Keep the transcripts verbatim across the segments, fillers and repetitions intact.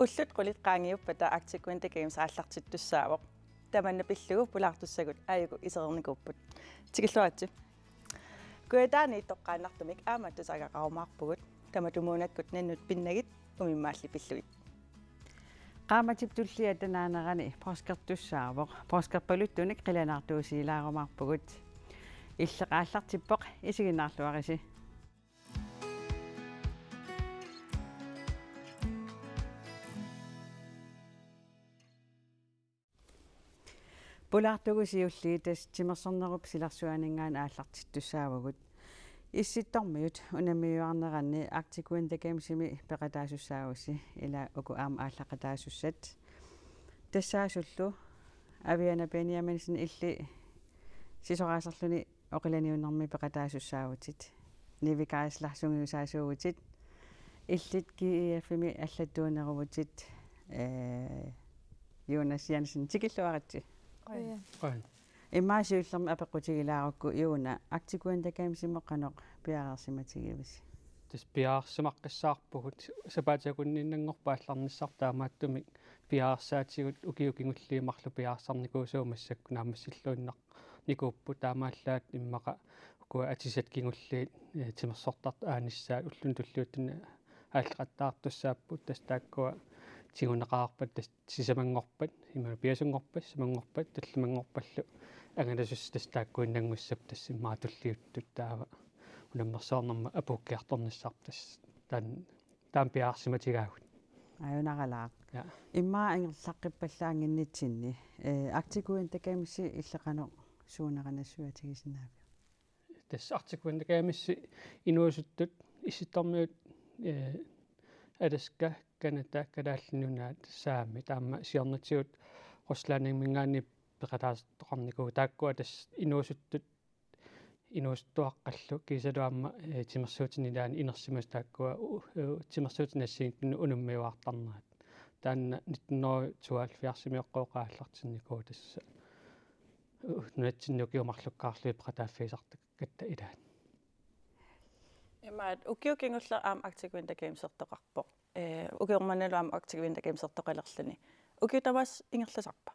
Ullut qulit qaangiuppata Arctic Winter Games aallartittussaavoq. Tamanna pillugu pulaartussagut aajuku isereernikuupput. Tikilluaritsi. Kujataani toqqaannartumik aamma tusagaqarumaarpugut. Tamatumuunakkut nannut pinnagit umimmaalli pillugit. Qaammatip tullia tanaanerani porskertussaavoq. Porskerpaluttunik qilanaartuusiilaarumaarpugut. Illeq aallartippoq, isiginnaarluarisi. Pulaartugut siulliit, tassa timersornerup silarsuaninngaanniit aallartittussaavugut. Issittormiut unammiuarneranni Arctic Winter Gamesimi peqataasussaavusi, ila uku aamma aallaqataasussat. Tassaasullu Aviana Benjaminsen, illit sisoraaserluni oqilaniunnermi peqataasussaavutit. Nivi Geisler, sungiusaasuuvutit. Illit G E F-imi allattuuneruvutit, ee, Jonas Jensen, tikilluaritsi. Qujan. Qujan. Immaqa siullermik apeqqutigilaarukku, Joona, Arctic Winter Gamesimut qanoq piareersimatigivisi? Tassa piareersimaqqissaarpugut, sapaatip-akunninnanngorpat aallarnissarput, taamaattumik piareersaatigut ukiut kingulliit marluk piareersarnikuusugut massakkut naammassilluinnarnikuupput, taamaallaat immaqa ukua atisat kingulliit, eh, timersortartut aanissaat ulluni tulliuttuni aallaqattaartussaapput, tassa taakkua tiguneqareerpata tassa sisamanngorpat, imaluunniit piasunngorpat, sisamanngorpat, tallimanngorpallu angalasussat, tassa taakkuinnanngussapput tassa immaqa tulliuttut, taava unammersuarnermut apuukkiartornissarput, tassa taanna taama piareersimatigaagut. Ajunaralaaq. Ja. Immaqa ingerlaqqippallaannginnitsinni, eh, Arctic Winter Gamesi illit qanoq suunera nassuiatigisinnaaviuk? Tassa Arctic Winter Gamesi inuusuttut issittormiut, eh, Alaska, Canada, Kalaallit Nunaat, Saami, taama siornatigut Ruslandiminngaanniit peqataasartoqarnikuupput, taakkua tassa inuusuttut inuusuttuaqqallu kiisalu aamma, eh, timersuutinik ilaanni inersimasut taakkua, u-, u-, timersuutinik assigiinngitsunik unammiuaartarnerat. Taanna nitten hundrede tooghalvfjerdsimi oqqooqat aallartinnikuuvoq, tassa, u-, nunatsinni ukiut marlukkaarlugit peqataaffigisartakkatta ilaat. Imaat, ukiut kingulleq aamma Arctic Winter Gamesertoqarpoq. Eh, ukioq mannalu aamma Arctic Winter Gamesertoqalerluni. Ukiut tamaasa ingerlasarpa?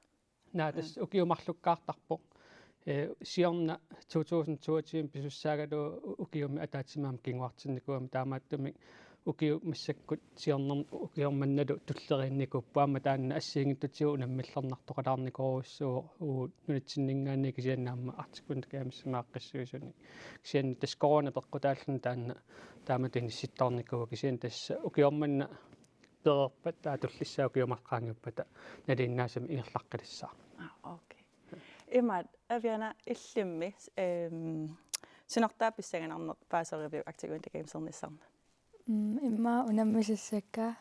Naa, tassa ukiut marlukkaartarpoq. Eh, siorna to tusind toogtyve pisussaagaluarlugu u-, ukiummi ataatsimik aamma kinguartinnikuugami, taamaattumik ukiut massakkut siorna ukioq mannalu tulleriinnikuupput, aamma taanna assigiinngitsutigut unammillernartoqalaarnikorujussuuvoq, uagut nunatsinninngaanniit kisianni aamma Arctic Winter Gamesimi aaqqissuisunik. Kisianni tassa corona peqqutaalluni taanna taamatut inissittoornikuuvoq, kisianni tassa ukioq manna pereerpat, taava tullissaat ukiut marluk qaangiuppata nalinginnaasumik ingerlaqqilissaaq. Ah, okay. Imaat, Aviana, illimmi, ehm, sinortaa pissanganarneq paaseriviuk Arctic Winter Gamesernissannut? Mm, immaqa unammisassakka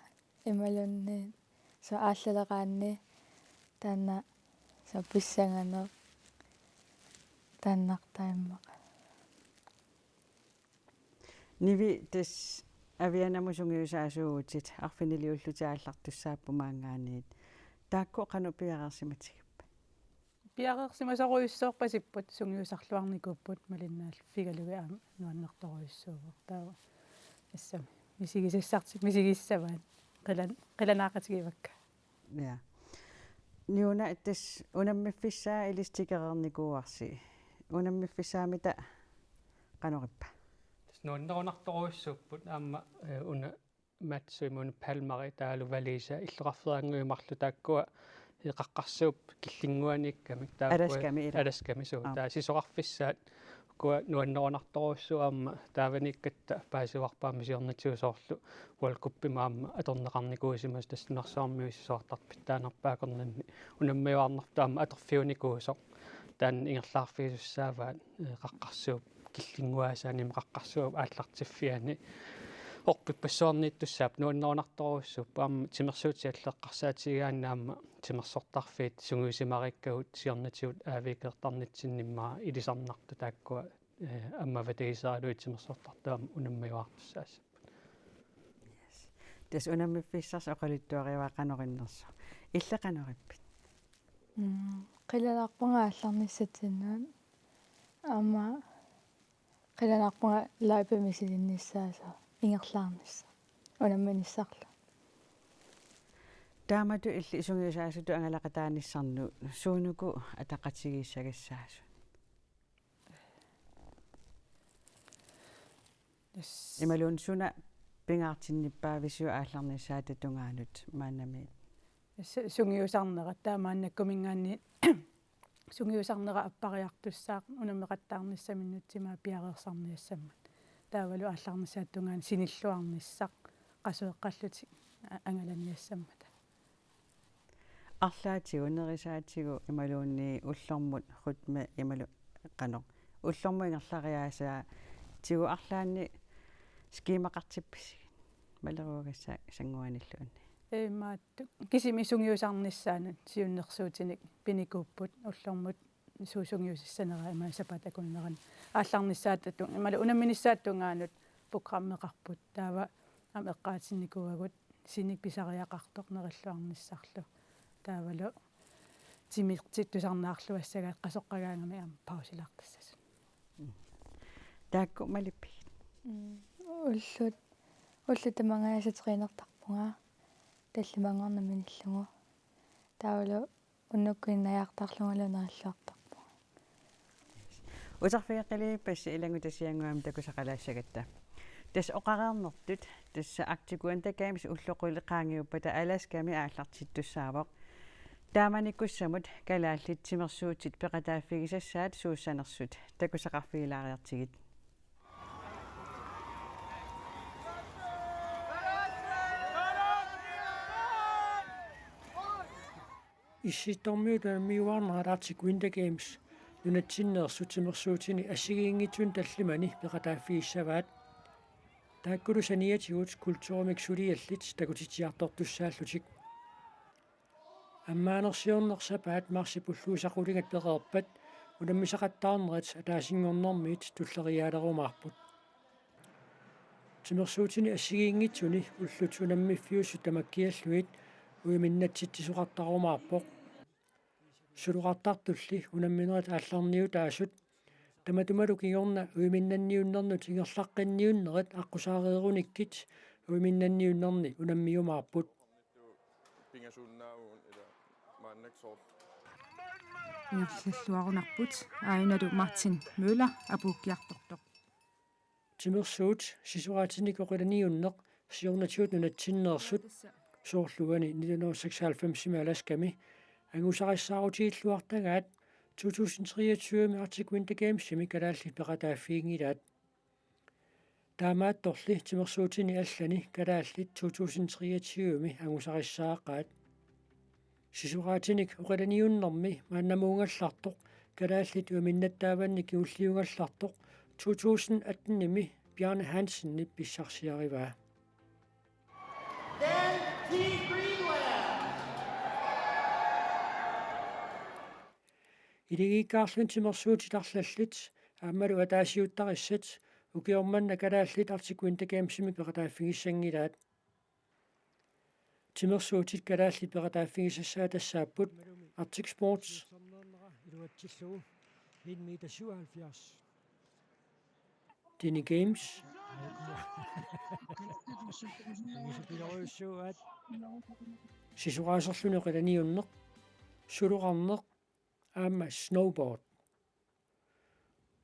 imaluunniit soorlu aallaleraanni taanna soorlu pissanganeq taannartaa immaqa. Nivi, tassa Avianamut sungiusaasuuvutit, arfiniliullutit aallartussaapput maanngaanniit. Taakku qanoq piareersimatigippat? Piareersimasorujussuorpasipput, sungiusarluarnikuupput, malinnaaffigalugit aamma nuannertorujussuuvoq. Taava tassami misigisassartik misigissavaat, qilan-, qilanaaqatigivakka. Ja. Niuna, tassa unammiffissaa ilissi tikereernikuuarsi. Unammiffissaamita qanorippa? Tassa nuannerunartorujussuupput aamma, eh, una Matsui imaluunniit Palmeri taavalu Valisa illoqarfeerannguit marluk, taakkua, eh, qaqqarsuup killinnguaniikkamik, taakkua Alaskami, ila. Alaskami, suu. Aa. Taava sisorarfissaat ukua nuannerunartorujussuupput aamma taavaniikkatta paasivarput aamma siornatigut soorlu World Cupimut aamma atorneqarnikuusimasoq, tassa nunarsuarmiut sisorartartut pitsaanerpaat akornanni unammiuaarnertut aamma atorfiunikuusoq. Taanna ingerlaarfigisussaavaat, eh, qaqqarsuup killinnguasaani, qaqqarsuup aallartiffiani orpippassuarniittussaapput, nuannerunartorujussuupput. Aamma timersuutit eqqarsaatigigaanni aamma timersortarfiit sungiusimariikkagut siornatigut A V G-rtarnitsinni immaqa ilisarnartut, taakkua, eh, ammavatigisaralugit timersortartut aamma unammiuaartussaassapput. Yes. Tassa unammiffissarsi oqaluttuarivaat qanoq innersoq. Illit qanorippit? Mm, qilanaarpunga aallarnissatsinnut. Aamma qilanaarpunga live-imi silinnissaasut ingerlaarnissaq unamminissarlu. Taamatut illit sungiusaasutut angalaqataanissannut suunuku ataqatigiissagassaasut? Tassa. Imaluunniit suna pingaartinnippaaviuk aallarnissaata tungaanut maannamiit? Tassa sungiusarnera, taava maannakkumiingaanniit sungiusarnera appariartussaaq unammeqattaarnissaminnut timaa piareersarniassammat. Taavalu aallarnissaata tungaanut sinilluarnissaq qasueqqallutik a-, angalaniassammata. Arlaatigut, nerisaatigut imaluunniit ullormut rytme imalu-, qanoq. Ullormut ingerlariaasaatigut arlaanni skemaqartippisigit? Maleruagassaq sannguanilluunniit. Imaattoq. Kisimi sungiusarnissaanut siunnersuutinik pinikuupput ullormut suut sungiusassaneraa imaluunniit sapaatip akunnerani. Aallarnissaata tu-, imaluunniit unamminissaata tungaanut programmeqarput. Taava aamma eqqaatinnikuuagut sinik pisariaqartoq nerilluarnissarlu. Taavalu timertit tusarnaarluassagaat qasoqqagaangamik aamma pausilaartassasut. Taakku malippigit? Mm, ullut, ullut tamangajaasa trænertarpunga tallimanngorneq minillugu. Taavalu unnukkut innajaartarlungalu nerilluartarpunga. Uterfigeqqilerpassi ilanngutasiannguamik takusaqalaassagatta. Tassa oqareernertut, tassa Arctic Winter Games ullut qulit qaangiuppata Alaskami aallartittussaavoq. Taamanikkussamut kalaallit timersuutit peqataaffigisassaat suussanersut takusaqarfigilaariartigit. Issittormiut unammiuaarnerat Arctic Winter Games nunatsinneersut timersuutini assigiinngitsuni tallimani peqataaffigissavaat. Taakkulu saniatigut kulturimik suliallit takutitsiartortussaallutik. Ammaanersiorneq sapaat marsip ulluisa qulingat pereerpat unammisaqattaarnerit ataasinngornermiit tulleriiaalerumaarput. Timersuutini assigiinngitsuni ullut unammiffiusut tamakkiallugit uiminnatsitsisoqartarumaarpoq. Suloqartartulli unamminerit aallarniutaasut tamatumalu kingorna uiminnanniunnernut ingerlaqqinniunnerit aqqusaareerunikkit uiminnanniunnerni unammiumaarput. Pingasuunnaavugut ila maannakkut soorlu. Ingerlalluarunarput, aajuna Martin Møller apuukkiartortoq. Timersuut sisoraatinik oqilaniunneq siornatigut nunatsinneersut, soorlu uani nitten hundrede og seksoghalvfems-imi Alaskami, angusarissaarutigilluartagaat to tusind treogtyve-mi Arctic Winter Gamesimi kalaallit peqataaffiginngilaat. Taamaattorli timersuutini allani kalaallit to tusind treogtyve-mi angusarissaaqaat. Sisoraatinik oqilaniunnermi maannamuugallartoq kalaallit uiminnattaavanni kingulliugallartoq to tusind atten-imi Bjarne Hansenip pissarsiarivaa. Then Team Greenland. Iligiikkaarluni timersuutit arlallit aammalu ataasiuttarissat ukioq manna kalaallit Arctic Winter Gamesimi peqataaffigissanngilaat. Timersuutit kalaallit peqataaffigisassaat tassaapput Arctic Sports, Iluatsillugu en meter syvoghalvfjerds. Dini Games, Angusupilorujussuuaat. Sisoraaserluni oqilaniunneq, suloqarneq aamma snowboard.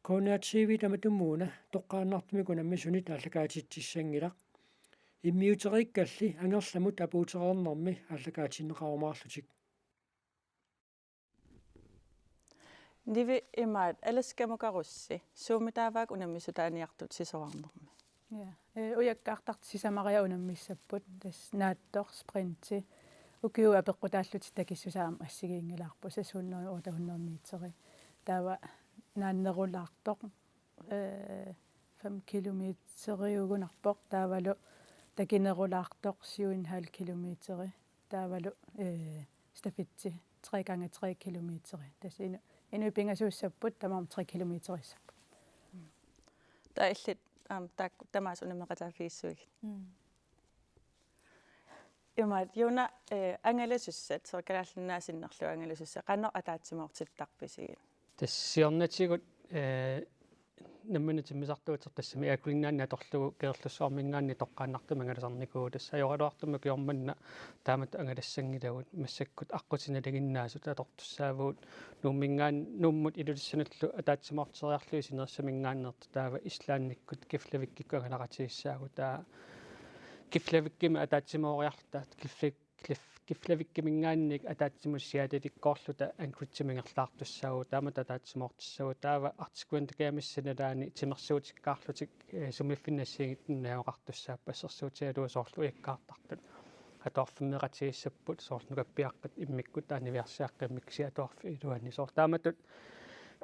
K N R T V tamatumuuna toqqaannartumik unammisunit aallakaatitsissanngilaq. Immiuteriikkalli angerlamut apuutereernermi aallakaatinneqarumaarlutik. Nivi, imaat, Alaskamukarussi, suummitaavaat unammisutaaniartut sisorarnermi? Ja. Ee, ujakkaartartut sisamariat unammissapput, tassa naattoq, sprinti, ukiut apeqqutaallutik takissusaat aamma assigiinngilaarput, seks hundrede, otte hundrede meteri. Taava naannerulaartoq, ee, fem kilometeriugunarpoq, taavalu takinerulaartoq syv en halv kilometeri, taavalu, ee, stafetti tre gange tre kilometeri. Tassa inu-, inuit pingasuussapput tamarmik tre kilometerissapput. Taava illit, aam, taakku tamaasa unammeqataaffigissuigit. Mm. Imaat, Juna, eh, angalasussat, soorlu Kalaallit Nunaat sinnerlugu angalasussat, qanoq ataatsimoortittarpisigit? Tassa siornatigut, eh, nammineq timmisartuuteq tassami Air Greenlandimi atorlugu Kangerlussuarminngaanniit toqqaannartumik angalasarnikuuvugut, tassa ajoraluartumik ukioq manna taamatut angalassanngilagut, massakkut aqqutinik nalinginnaasut atortussaavugut Nuumminngaan-, Nuummut Ilulissanullu ataatsimoorteriarlugit Sinerissaminngaanneersoq, taava Islandikkut Keflavíkikkut angalaqatigissaagut, taava Keflavíkimi ataatsimooriarluta Kefla-, Kef-, Keflavíkiminngaanniit ataatsimut Seattleikkoorluta Anchoragemut ingerlaartussaavugut, taamatut ataatsimoortussaavugut, taava Arctic Winter Gamesip nalaani timersuutikkaarlutik, eh, sumiiffinni assigiinngitsunik najugaqartussaapput, assersuutigalugu soorlu ujakkaartartut atuarfimmeeqatigiissapput, soorlu nukappiaqqat immikkut, taava niviarsiaqqat immikkut kisianni atuarfiup iluani. Soorlu taamatut,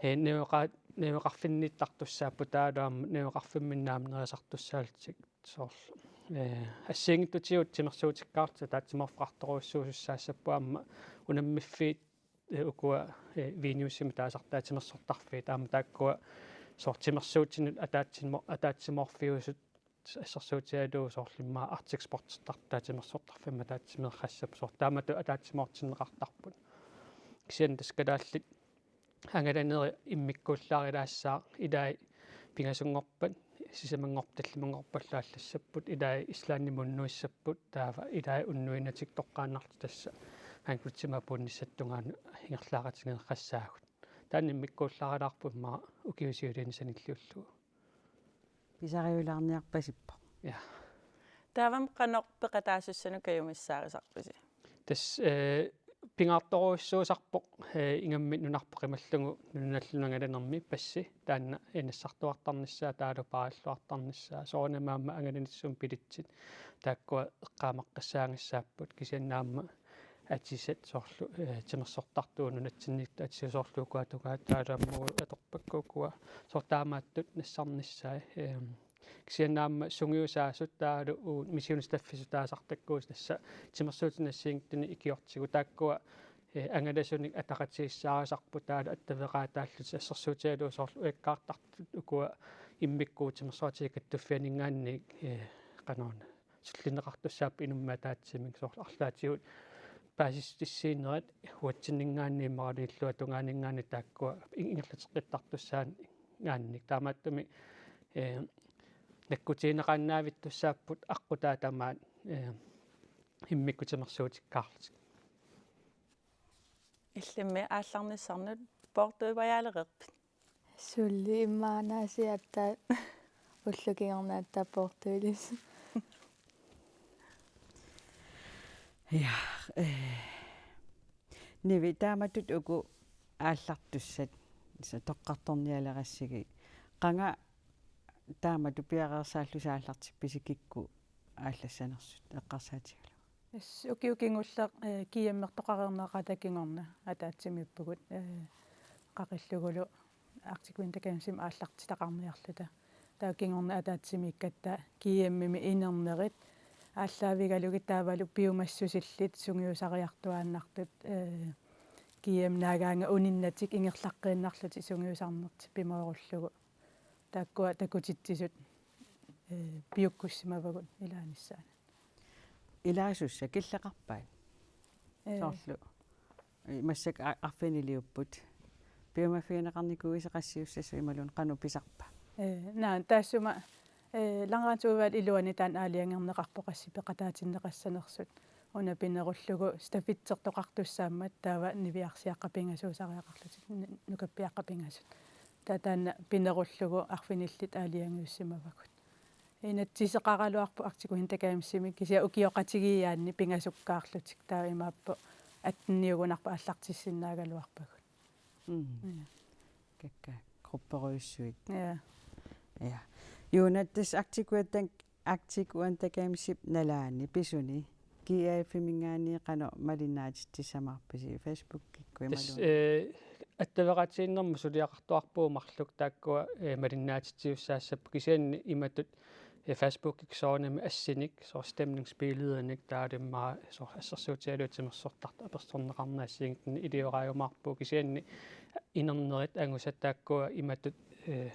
eh, najugaqa-, najugaqarfinniittartussaapput, taavalu aamma najugaqarfimminni aamma nerisartussaallutik. Soorlu, eh, assigiinngitsutigut timersuutikkaarlutik ataatsimoorfeqartorujussuusussaassapput, aamma unammiffiit, eh, ukua, eh, Vilniusimi taasartaat timersortarfiit, aamma taakkua soorlu timersuutinut ataatsimo-, ataatsimoorfiusut, assersuutigalugu soorlu immaqa Arctic Sportsertartut timersortarfimmut ataatsimeeqqassapput, soorlu taamatut ataatsimoortinneqartarput. Kisianni tassa kalaallit angalanerit immikkuullaarilaassaaq, ilai pingasunngorpat, sisamanngorpat tallimanngorpallu allassapput, ilai Islandimut unnuissapput, taava ilai unnuinatik toqqaannarlutik tassa Anchoragemut apuunnissatut tungaanut ingerlaaqatigeeqqassaagut. Taanna immikkuullaarilaarpoq immaqa ukiut siuliini sanilliullugu. Pisariulaarniarpasippoq. Ja. Taavami qanoq peqataasussanut kajumissaarisarpisi? Tassa, eh, pingaartorujussuusarpoq, eh, ingammik nunarput qimallugu nunanut allanut angalanermi passi, taanna, eh, nassartuartarnissaa, taavalu paaralluartarnissaa, soorunami aamma angalanissumut billetsit, taakkua eqqaamaqqissaagissaapput, kisianni aamma atisat soorlu, eh, timersortartut nunatsinniittut atisat soorlu ukua tungaanut, taavalu aamma uagut atorpakka ukua, soorlu taamaattut nassarnissaat, eh, kisianni aamma sungiusaasut, taavalu uagut missionstaffisut taasartakkagut tassa timersuutinik assigiinngitsunik ikiortigut, taakkua, eh, angalasunik ataqatigissaarisarput, taavalu attaveqaataallutik, assersuutigalugu soorlu ujakkaartartut ukua immikkut timersoqatigiit kattuffianninngaanniit, eh, qanoruna sullinneqartussaapput inummik ataatsimik, soorlu arlaatigut paasissutissiinerit uatsinninngaanniit imaluunniit illuatungaaninngaanniit, taakkua ingerlateqqittartussaanngaanniit. Taamaattumik, eh, nakkutigineqaannavittussaapput aqqutaa tamaat, eh, immikkut timersuutikkaarlutik. Illimmi aallarnissannut poortuivajaalereerpit? Suli immaqa aasiit aatsaat ullut kingornagut aatsaat poortuilisut. Ja, eh, Nivi, taamatut uku aallartussat, sa-, toqqartornialerassigit. Qanga taamatut piareersaallusi aallartippisi kikkut aallassanersut eqqarsaatigalugu? Tassa ukioq kingulleq, eh, G M-ertoqareerneqaata kingorna ataatsimiippugut, eh, qaqillugulu Arctic Winter Gamesimi aallartitaqarniarluta. Taava kingorna ataatsimiikkatta G M-imi inernerit aallaavigalugit taavalu piumassusillit sungiusariartuaannartut, eh, G M naagaanga uninnatik ingerlaqqiinnarlutik sungiusarnertik pimoorullugu. Taakkua takutitsisut, eh, piukkussimavagut ilaanissaanut. Ilaasussat killeqarpaat? Ee. Soorlu. Massakkut a-, arfiniliupput. Piumaffigineqarnikuuisi qassiussassut imaluunniit qanoq pisarpa? Ee, naa, taassuma, ee, langrendsudvalgip iluani taanna aalajangerneqarpoq qassit peqataatinneqassanersut. Una pinerullugu stafetsertoqartussaammat taava niviarsiaqqat pingasuusariaqarlutik, nu-, nukappiaqqat pingasut. Taava taanna pinerullugu arfinillit aalajangiussimavagut. Inatsiseqaraluarpoq Arctic Winter Gamesimi kisianni ukioqatigiiaanni pingasukkaarlutik, taava imaappoq atteniugunarpoq aallartissinnaagaluarpagut. Mm. Ja. Kakkaak grupperujussuit. Ja. Ja. Jonas, tassa Arctic Winter, Arctic Winter Gamesip nalaani pisuni G A F-iminngaanniit qanoq malinnaatitsissamaarpisi, Facebookikkut imaluunniit? Tassa, eh, attaveqaatigiinnermut suliaqartuarpugut marluk taakkua, eh, malinnaatitsisussaassapput, kisianni imatut, eh, Facebookikkut soorunami assinik, soorlu stemningsbillederinik, taavalu immaqa soorlu assersuutigalugu timersortartut apersorneqarnerat assigiinngitsunik ilioraajumaarpugut, kisianni inernerit angusat taakkua imatut, eh,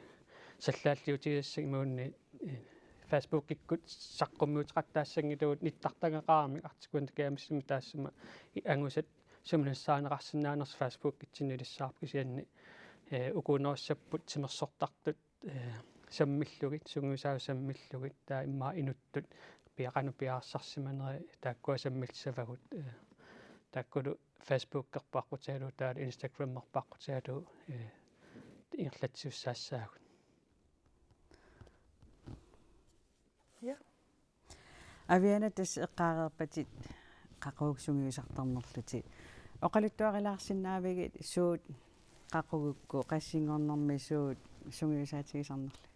sallaalliutigisassat imaluunniit, eh, Facebookikkut saqqummiuteqattaassanngillat nittartagaqaramik Arctic Winter Gamesimi, taassuma i-, angusat suminissaarineqarsinnaanersut Facebookitsinni ilissaarput, kisianni, eh, ukuunerussapput timersortartut eh, sammillugit, sungiusaasut sammillugit, taava immaqa inuttut piaqanut piareersarsimaneri taakkua sammilissavagut, eh, taakkulu Facebookerpaaqqutigalugu taavalu Instagramerpaaqqutigalugu, eh, ingerlatsisussaassaagut. Ja. Aviana, tassa eqqaareerpatit qaqugu sungiusartarnerlutit. Oqaluttuarilaarsinnaavigit suut qaqugukku, qassinngornermi suut sungiusaatigisarnerlugit?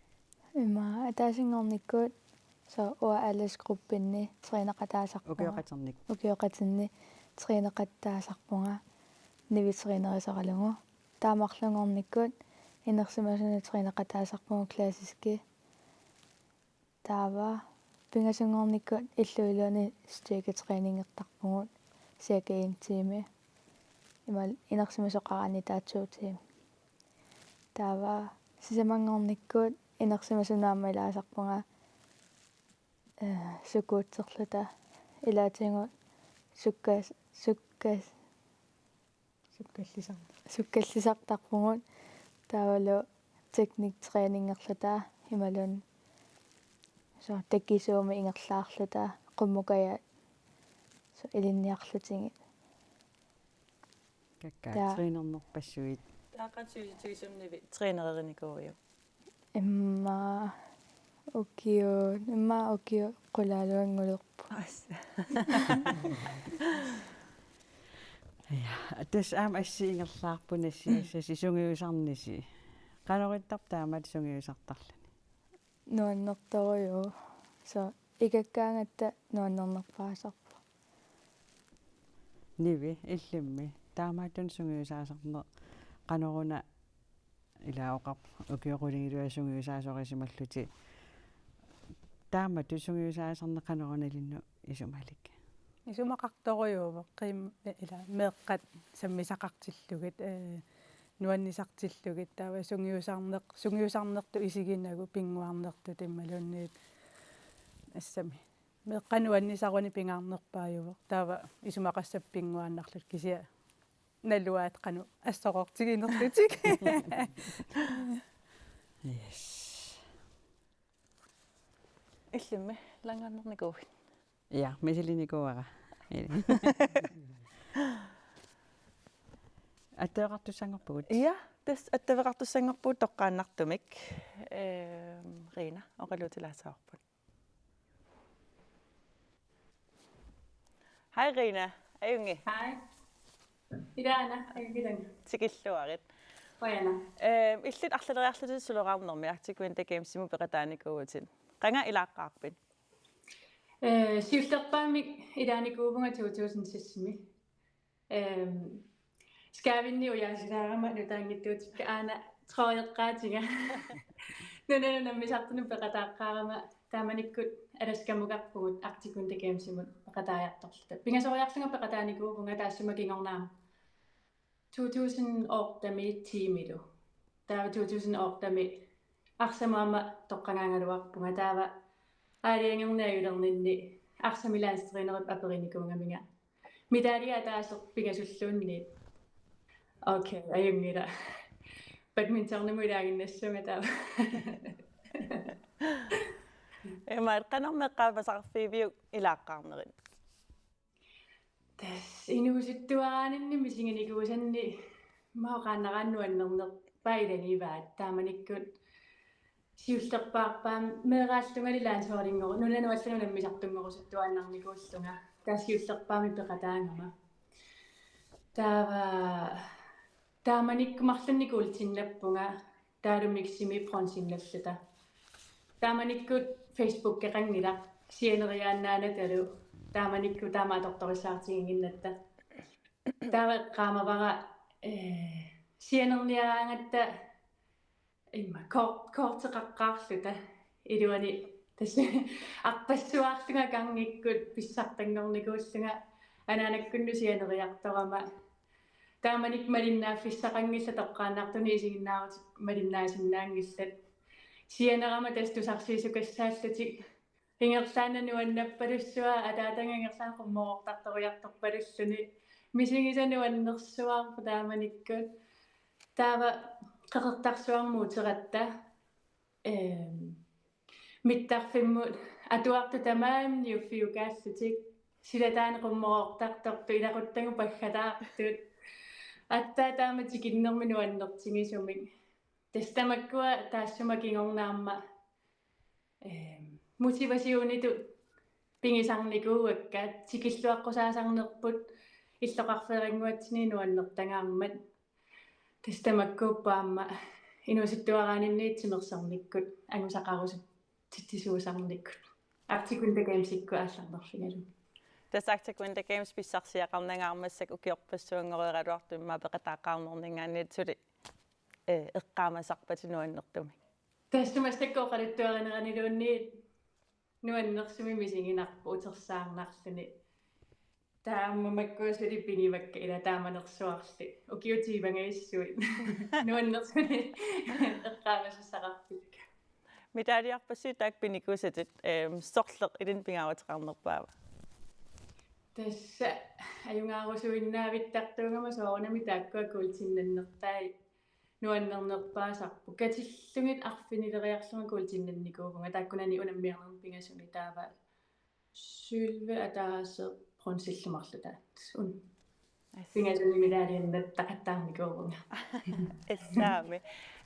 Ima ataasinngornikkut, soorlu uanga aldersgruppinni træneqataasarpunga. Ukioqatinnik. Ukioqatinni træneqataasarpunga Nivi trænerisoralugu. Taava marlunngornikkut inersimasunut træneqataasarpunga klassiski. Taava pingasunngornikkut illup iluani styrketræningertarpugut cirka en time. Imaluunniit inersimasoqaraanni taava to timer. Taava sisamanngornikkut inersimasunut aamma ilaasarpunga, eh, skuutterluta, ilaatigut sukkas-, sukkas-, Sukkallisar-. Sukkallisartarpugut, taavalu tekniktræningerluta imaluunniit soorlu takisuumik ingerlaarluta, qummukajat soorlu ilinniarlutigit. Kakkaak. Taa-. Trænernerpassuit. Taava qanoq sivisutigisumik Nivi trænerinikuuiuk? Immaqa ukiut, immaqa ukiut qulaaluanngulerput. As. Ja, tassa aamma assi ingerlaarput nassiassasi sungiusarnisi. Qanoq ittarpa taamatut sungiusartarluni? Nuannertorujuuvoq. Soorlu ikakkaangatta nuannernerpaasarpoq. Nivi, illimmi taamaattunik sungiusaasarneq qanoruna? Ila oqarpoq ukioq qulingiluat sungiusaasorisimallutit. Taamatut sungiusaasarneq qanoruna ilinnut isumalik? Isumaqartorujuuvoq, qiim-, ila meeqqat sammisaqartillugit, eh, nuannisartillugit, taava sungiusarneq-, sungiusarnertut isiginagu pinnguarnertut imaluunniit assami. Meeqqat nuannisarunik pingaarnerpaajuvoq. Taava isumaqassapput pinnguaannarlutik kisianni naluaat qanoq assoroortiginerlutik. Yes. Illimmi langaannarnikuuit? Ja, misilinikuuara. Attaveqartussanngorpugut. Ja, tassa attaveqartussanngorpugut toqqaannartumik. Ehm, Rina, oqaluutilaassavarput. Hej Rina, ajunngilaq. Hej. Ilaana, ajunngilanga. Tikilluarit. Qujanaq. Ehm, illit arlaleriarlutit suloraarnermi Arctic Winter Gamesimut peqataanikuuvutit. Qanga ilaaqqaarpit? Eh, siullerpaamik ilaanikuuvunga to tusind seksimi. Ehm, Skavinni ujaasilaarama nutaanngitsuutikka aana trøjeqqaatinga. Nunanut namminersortunut peqataaqqaarama taamanikkut Alaskamukappugut Arctic Winter Gamesimut peqataajartorluta. Pingasoriarlunga peqataanikuuvunga taassuma kingorna aamma. To tusind ottemi tiimilu. Taava to tusind ottemi arsamut aamma toqqagaagaluarpunga, taava aalajangerneq ajulerninni arsamik landstrænerip aperinikuugaminga. Medalje ataaseq pingasulluunniit. Okay, ajunngilaq. Badmintonimut ilaaginnassunga taava. Imaat, qanormi eqqaamasaqarfigiviuk ilaaqqaarnerit? Tassa inuusuttuaraaninni misiginikuusanni maqaannaraannguaq nuannernerpaaq ilagivaat, taamanikkut siullerpaamik meeraallungali landsholdinngor-, nunanut allanut namminersortunngorusuttuaannarnikuullunga. Tassa siullerpaamik peqataagama. Taava taamanikkut marlunnik guldsinnappunga, taavalu miximi bronzinnalluta. Taamanikkut Facebookeqanngilaq, sianeriaannaanatalu, taamanikkut taama atortorissaartiginnginnatta. Taava eqqaamavara, eh, sianerniaraangatta immaqa kor-, korteqaqqaarluta iluani tassa arpassuaarlunga gangikkut pissartanngornikuullunga anaanakkunnut sianeriartorama. Taamanikkut malinnaaffissaqanngillat, toqqaannartumik isiginnaarutit malinnaasinnaanngillat. Sianerama tassa tusarsiisukassaallutik. Ingerlaannaq nuannappalussuaq, ataataga ingerlaannaq qummoortartoriartorpalulluni. Misigisaq nuannersuarput taamanikkut. Taava Qeqertarsuarmut uteratta. Ehm, mittarfimmut atuartut tamarmik niuffiukaallutik, silataani qummoroortartortut, ilaquttagut paggataartut. Aatsaat taama tikinnermik nuannertigisumik. Tassa tamakkua taassuma kingorna aamma, ehm, motivationitut pigisarnikuuakka, tikilluaqqusaasarnerput illoqarfeerannguatsinni nuannertagaarmat. Tassa tamakkuupput aamma inuusuttuaraaninni timersornikkut angusaqarusutitsisuusarnikkut. Arctic Winter Gamesikkut aallarnerfigalugu. Tassa Arctic Winter Games pissarsiaqarnagaarmat massakkut ukiorpassuanngoriaraluartumik immaqa peqataaqqaarnerninngaanniit suli, eh, eqqaamasarpatit nuannertumik. Tassa massakkut oqaluttuarineraniluunniit nuannersumik misiginarpoq utersaarnarluni. Taama makkua suli pinivakka ila taamanersuarli. Ukiut tyvengajassuit. Nuannersumik eqqaamasassaqarpakka. Medaljerpassuit taakku pinikuusatit, ehm, sorleq ilinnut pingaaruteqarnerpaava? Tassa ajugaarusuinnaavittartuugama soorunami taakkua kuultinnannertai nuannernerpaasarput. Katillugit arfinileriarlunga kuultinnannikuuvunga, taakkunani unammiarnermi pingasuni taava sølvi ataaseq bronzillu marluk taanna. Un. Pingasuni medaljennattaqattaarnikuuvunga. Assaami.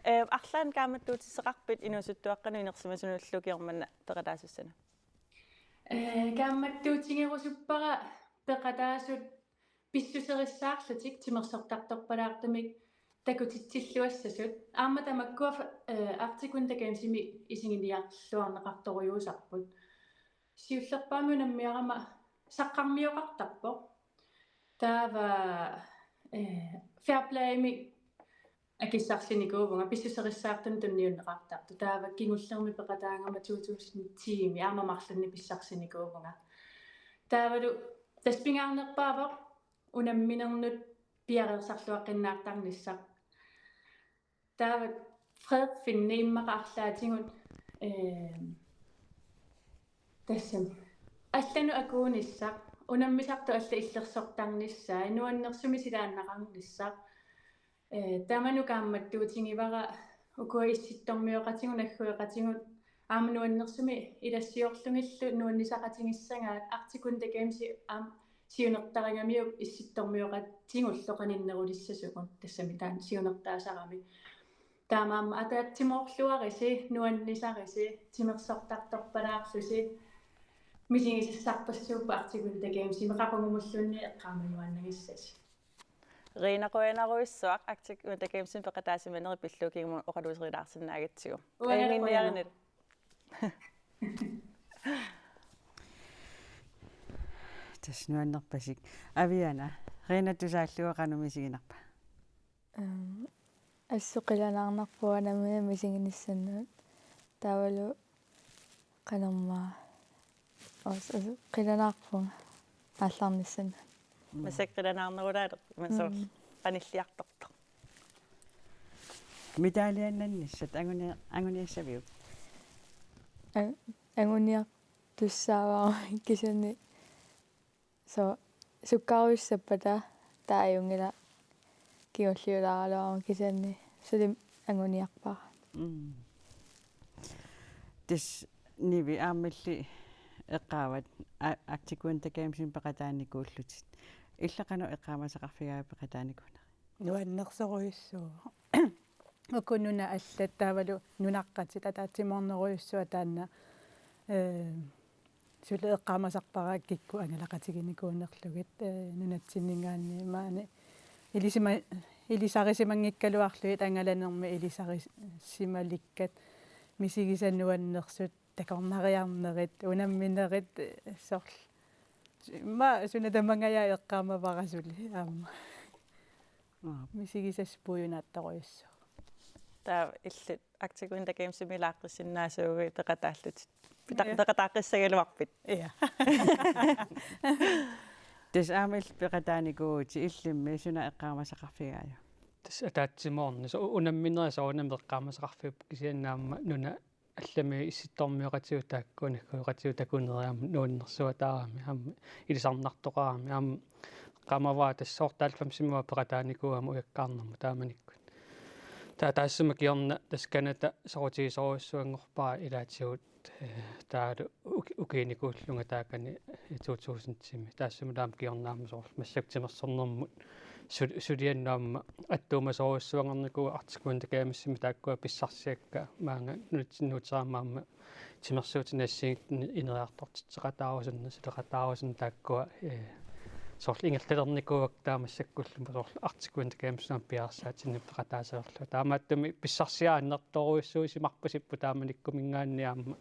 Eh, arlaannik kaammattuutissaqarpit inuusuttuaqqanut inersimasunullu ukioq manna peqataasussanut? Eh, kaammattuutigerusuppara peqataasut pissuserissaarlutik timersortartorpalaartumik takutitsilluassasut. Aamma tamakkua, eh, Arctic Winter Gamesimi isiginiarluarneqartorujussuusarput. Siullerpaamik unammiarama saqqarmioqartarpoq. Taava, eh, Fairplayimi akissarsinikuuvunga pissuserissaartunut tunniunneqartartut. Taava kingullermi peqataagama to tusind ti-mi aamma marlunnik pissarsinikuuvunga. Taavalu tassa pingaarnerpaavoq unamminernut piareersarluaqqinnaartarnissaq. Taava Frederik Finne immaqa arlaatigut, ehm, tassami allanut akuunissaq, unammisartut allat illersortarnissaat, nuannersumik silaannaqarnissaq. Eh, tamanut kaammattuutigivara ukua issittormioqatigut, naggueqatigut, aamma nuannersumik ilassiorlugillu nuannisaqatigissagaat, Arctic Winter Gamesi aamma siunertarigamiuk issittormioqatigullu qaninnerulissasugut, tassami taanna siunertaasarami. Taamaammat ataatsimoorluarisi, nuannisarisi, timersortartorpalaarlusi, misigisassarpassuupput Arctic Winter Gamesimi qaqugumulluunniit eqqaamajuaannagassasi. Rina, qujanarujussuaq Arctic Winter Gamesimi peqataasimanerit pillugu kingumut oqaluuserilaarsinnaagatsigu. Uangalu qujanaq. Ajunnginniarina. Tassa nuannerpasik. Aviana, Rina tusaallugu qanoq misiginarpa? Ehm, assut qilanaarnarpunga nammineq misiginissannut. Taavalu qanormaa. Os-, os-, qilanaarpunga aallarnissannut. Mm. Massakkut qilanaarnerulaalerpoq, men soorlu Mm. qanilliartortoq. Medaljiannannissat anguni-, anguniassaviuk? Ang-, anguniartussaavara kisianni so-, sukkaarujussuuppata taava ajunngilaq kingulliulaaraluarama kisianni suli anguniarpara. Mm. Tassa Nivi aamma illit eqqaavat A-, Arctic Winter Gamesimi peqataanikuullutit. Illit qanoq eqqaamasaqarfigaajuk peqataanikuuneri? Nuannersorujussuuvoq. Uku nunat allat taavalu nunaqqatit ataatsimoornerujussuaq taanna, eh, suli eqqaamasarpara kikkut angalaqatiginikuunerlugit, eh, nunatsinninngaanniit maani ilisima-, ilisarisimanngikkaluarlugit angalanermi ilisarisimalikkat misigisat nuannersut takornariarnerit, unamminerit, eh, soorlu. Immaqa suna tamangajaat eqqaamavara suli aamma. Aap. Misigisassat puiunaattorujussuuvoq. Taava illit Arctic Winter Gamesimi ilaaqqissinnaasuuguit peqataallutit. Pita-, Ja. Peqataaqqissagaluarpit. Ja. Tassa aamma illit peqataanikuuvutit, illimmi suna eqqaamasaqarfigaajuk? Tassa ataatsimoorneq, so-, unamminerit soorunami eqqaamasaqarfiupput kisianni aamma nunat allamiut issittormioqatigut taakku naggueqatigut takunerit aamma nuannersuataarami aamma ilisarnartoqarami aamma eqqaamavara tassa soorlu halvfemsimut peqataanikuugama ujakkaarnermut taamanikkut. Taava taassuma kingorna tassa Canada soqutigisorujussuanngorpara ilaatigut, eh, taavalu uki-, ukiinikuullunga taakani, eh, to tusindimi. Taassuma taama kingorna aamma soorlu massakkut timersornermut sul-, suliannut aamma attuumasorujussuanngornikuuvoq Arctic Winter Gamesimi taakkua pissarsiakka maanga nunatsinni nuuteraangama aamma timersuutinik assigiinngitsunik ineriartortitseqataarusunneq, suleqataarusunneq taakkua, eh, soorlu ingerlalernikuuakka taava massakkullu soorlu Arctic Winter Games aamma piareersaatinnik peqataasalerlugu. Taamaattumik pissarsiat annertoorujussuusimarpasippoq taamanikkumiinngaanniit aamma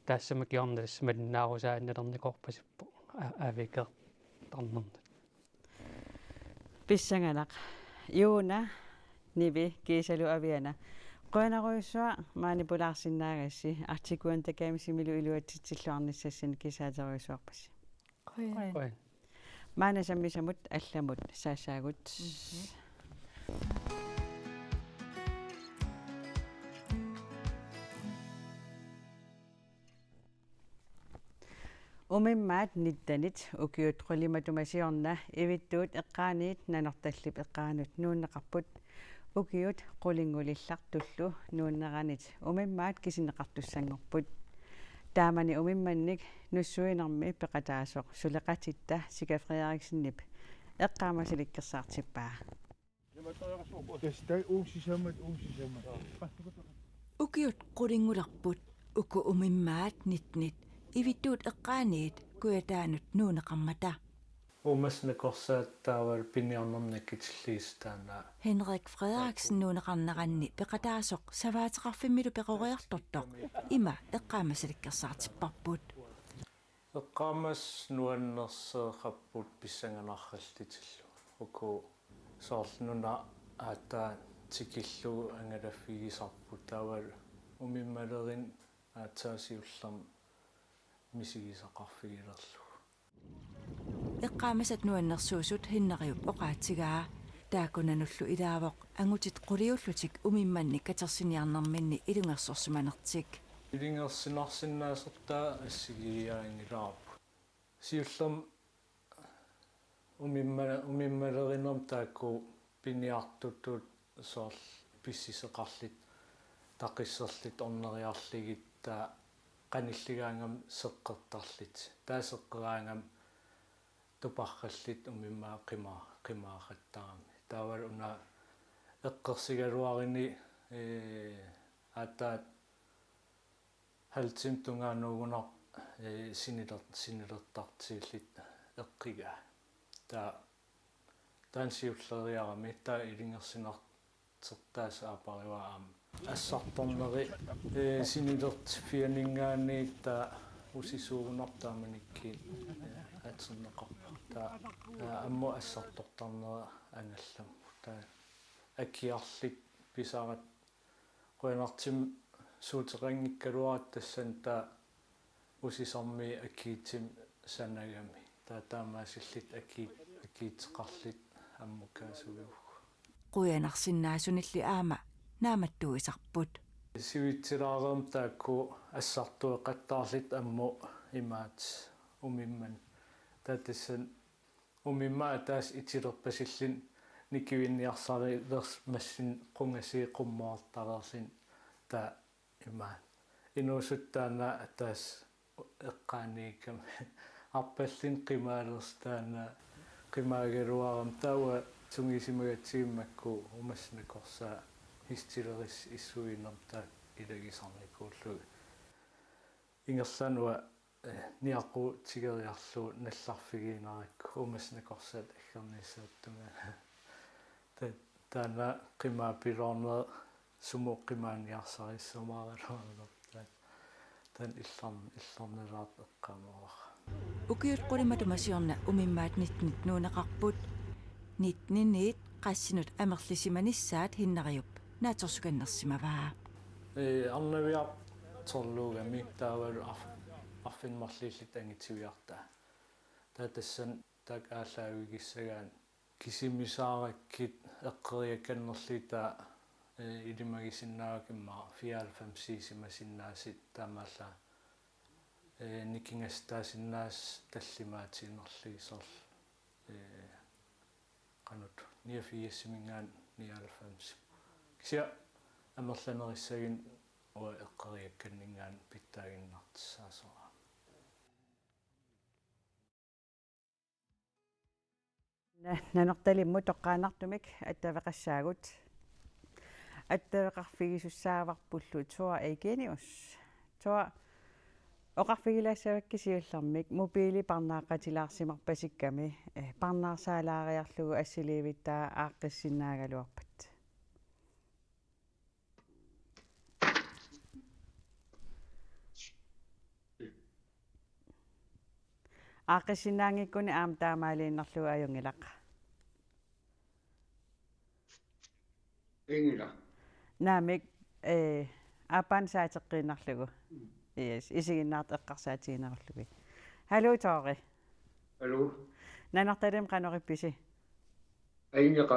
taassuma kingorna tassa malinnaarusaannalernikuuppasippoq a-, aavigeqartarnernut. Pissanganaq. Juuna, Nivi, kiisalu Aviana. Qujanarujussuaq maani pulaarsinnaagassi, Arctic Winter Gamesimilu iluatsitsilluarnissassasi kisaaterujussuarpassi. Qujan. Qujan. Maani sammisamut allamut saassaagut. Mhm. Umimmaat nittenit ukiut qulit matuma siorna Ivittuut eqqaaniit Nanortallip eqqaanut nuunneqarput. Ukiut qulinngulillartullu nuunneranit umimmaat kisinneqartussanngorput. Taamani umimmannik nussuinermi peqataasoq suleqatitta Sika Frederiksenip eqqaamasaliikkersaartippaa. Tassa taava uunga sisamat, uunga sisamat. Ukiut qulinngulerput uku umimmaat nittenit Ivittuut eqqaaniit Kujataanut nuunneqarmata. Uumasut nakorsaat taavalu piniarnermik nakkutiliisa taanna. Henrik Frederiksen nuunneqarneranni peqataasoq savaateqarfimmilu peroriartortoq ima eqqaamasaliikkersaartipparput. Eqqaamasat nuannerseeqapput pissanganarallutillu. Uku soorlu nunat aatsaat tikillugu angalaffigisarput taavalu umimmalerineq aatsaat siullermik misigisaqarfigilerlugu. Eqqaamasat nuannersuusut Henneriup oqaatsigaa. Taakkunannullu ilaavoq angutit quliullutik umimmannik katersiniarnerminni ilungersorsimanertik. Ilungersunarsinnaasortaa assigiiaanngilaarput. Siullermik umimma-, umimmalerinermut taakku piniartutut soorlu pissiseqarlutik, taqisserlutik orneriarlugit taava qanilligaangama seqqertarlutik. Taava seqqeraangama tuparrallutik umimmaat qima-, qimaaqattarami. Taavalu una eqqersigaluarunik, ee, aatsaat halv time tungaanut uunga, ee, siniler-, sinilertartillutik eqqigaa. Taava, taanna siulleriarami, taava ilungersunartertaasa aapparigaa aamma. Assartorneri, ee, sinilerffianinngaanniit taava usisuugunarpoq taamanikkut, ee, atorneqarpoq. Taava, ee, ammut assartortarneri angallammut. Taava akiarlutik pisarat qujanartumik suuteqanngikkaluaratta tassani taava usisarmiit akiitsumik sanagami. Taava taamaasillutik akii-, akiitseqarlutik ammukkaasuiuvoq. Qujanarsinnaasunillu aamma naammattuisarput. Sivitsilaareermata taakku assartueqattaarlutik ammut imaattoq umimmanik. Taava tassani umimmaat ataaseq itilerpasilluni nikivinniarsarilermat massakkut qungasii qummoortareerluni taava imaattoq. Inuusuttut taanna ataaseq eqqaaniikkami arpalluni qimaalersoq taanna qimaagaluarami taava sungiusimagatsigu makku uumasut nakorsaat histilerissut issuinermut taakku ilagisarnikuullugit. Ingerlaannaq, eh, niaqqutigeriarlugu nallarfigiinnarakku uumasut nakorsaat aggernissaata tungaanut. Ta-, taanna qimaapiloorneq sumut qimaaniarsarissamaaraluarnersoq. Taanna illorn-, illornalaartoq eqqaamavara. Ukiut qulit matuma siorna umimmaat nittenit nuunneqarput. Nitteniniit qassinut amerlisimanissaat Henneriup naatsorsukannersimavaa. Ee, arnaviartorluugami taavalu arf-, arfineq-marluullutik angitiviartaa. Taava tassani taakku aallaavigissagaanni kisimisaarakkit eqqeriakkannerlugit taava, ee, ilimagisinnaavakkit immaqa fireoghalvfemsiusimasinnaasut taamaallaat, ee, nikingassutaasinnaasut tallimaatiinnarlugit soorlu, ee, qanoq niogfirsimiingaanniit nioghalvfemsimut. Kisianni amerlanerissaginnaq uanga eqqariakkanninngaanniit pitsaaginnartussaassaanga. Na-, Nanortalimmut toqqaannartumik attaveqassaagut. Attaveqarfigisussaavarpullu Thor Eugenius. Thor, oqarfigilaassavakkit siullermik mobiili parnaaqqatilaarsimarpasikkami, eh, parnaarsaalaariarlugu assiliivittaa aaqqissinnaagaluarpat. Aaqqissinnaanngikkunik aamma taamaaliinnarlugu ajunngilaq. Inngila. Naamik, eh, aappaanik saateqqiinnarlugu. Mm. Yes, isiginnaartut eqqarsaatiginerullugit. Haluu, Thori. Haluu. Nanortalimmi qanoq ippisi? Ajunngilaq.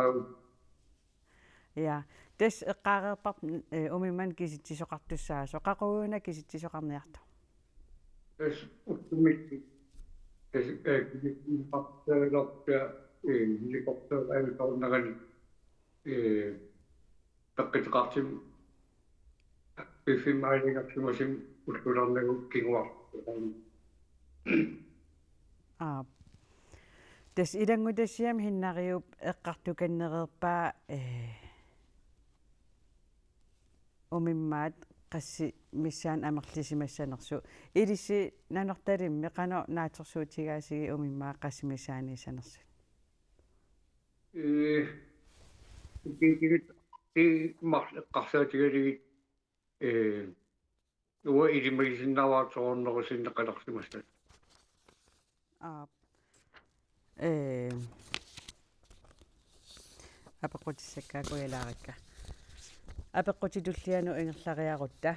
Ja, tassa eqqaareerparput, eh, umimmannik kisitsisoqartussaasoq. Qaqugu una kisitsisoqarniartoq? Tassa ullumikkut, tassa, eh, kisitsisoqartussaasoq, eh, helikopteri ajutoornerani, eh, peqquteqartumik piffimmi aalajangersimasumik ullulernagu kinguartoq. Aap. Tassa ilanngutassiami Hinnariup eqqartukannereerpaa, eh, umimmaat qassit missaanni amerlisimassanersut. Ilissi Nanortalimmi qanoq naatsorsuutigaasigit umimmaat qassit missaanniissanersut? Ee, ukiut-, ukiut marluk eqqarsaatigalugit, ee, uanga ilimagisinnaavara soorunnerup sinneqalersimassat. Aap. Ee, apeqqutissakka kujalaarikka. Apeqqutit tullianut ingerlariarutta.